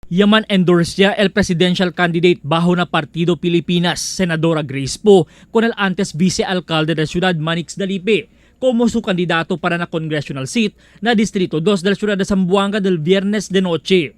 Yaman endorse niya el presidential candidate bajo na Partido Pilipinas, Senadora Grace Poe, con el antes vice-alcalde de Ciudad Manix Dalipe, como su candidato para na congressional seat na Distrito 2 del Ciudad de Zamboanga del Viernes de noche.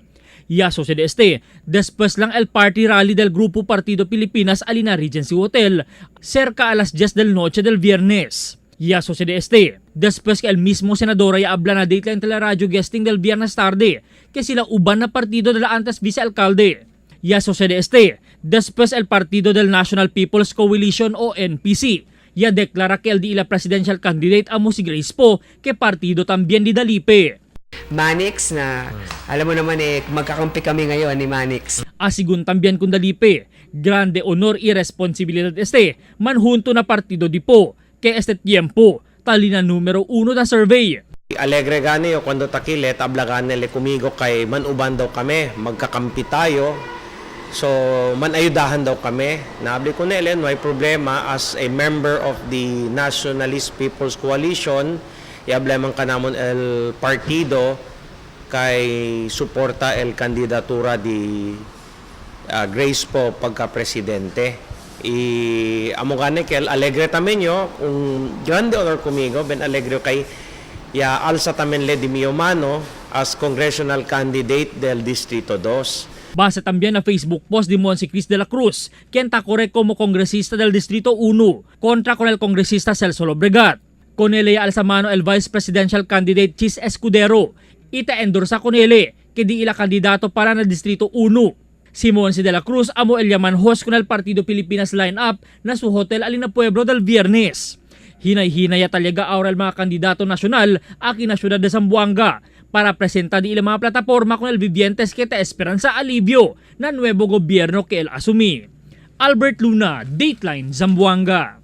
Ya sucede este, después lang el party rally del Grupo Partido Pilipinas alina Regency Hotel, cerca a las 10 del noche del viernes. Ya sucede este, después que el mismo senador ay habla na dateline teleradyo guesting del viernes tarde, que sila uban na partido de la antes vicealcalde. Ya sucede este, después el partido del National People's Coalition o NPC, ya declara que el di ila presidential candidate amo si Grace Poe, que partido también di Dalipe. Manix na alam mo naman eh magkakampi kami ngayon ni Manix. Asigun también kun Dalipe, grande honor y responsibilidad este, manjunto na partido di Poe, que este tiempo, talina número uno na survey. Alegre gani yo cuando takile tabla gani le kumigo kay manuban daw kami, magkakampi tayo. So manayudahan daw kami. Naabli ko nele, no hay problema as a member of the Nationalist People's Coalition, iable man kanamon el partido kay suporta el kandidatura di Grace Poe pagka-presidente. I amo gani kay el alegre tamen yo, un grande honor conmigo, ben alegre kay ya alsa tamen le di mio mano as congressional candidate del Distrito 2. Base también na Facebook post di Monsi Cris de la Cruz, quien tacorre como congresista del Distrito 1 contra con el congresista Celso Lobregat. Con él alza mano el vice presidential candidate Chis Escudero. Ita endorsa con él que di ila candidato para na Distrito 1. Si Monsi de la Cruz amo el yaman host con el Partido Pilipinas line-up na su hotel Alina Pueblo del Viernes. Hinay-hinay at talaga ahora el mga kandidato nasyonal aki na siyudad de Zamboanga para presentar di ila mga plataforma con el vivientes que te esperanza alivio na nuevo gobierno que el asumi. Albert Luna, Dateline, Zamboanga.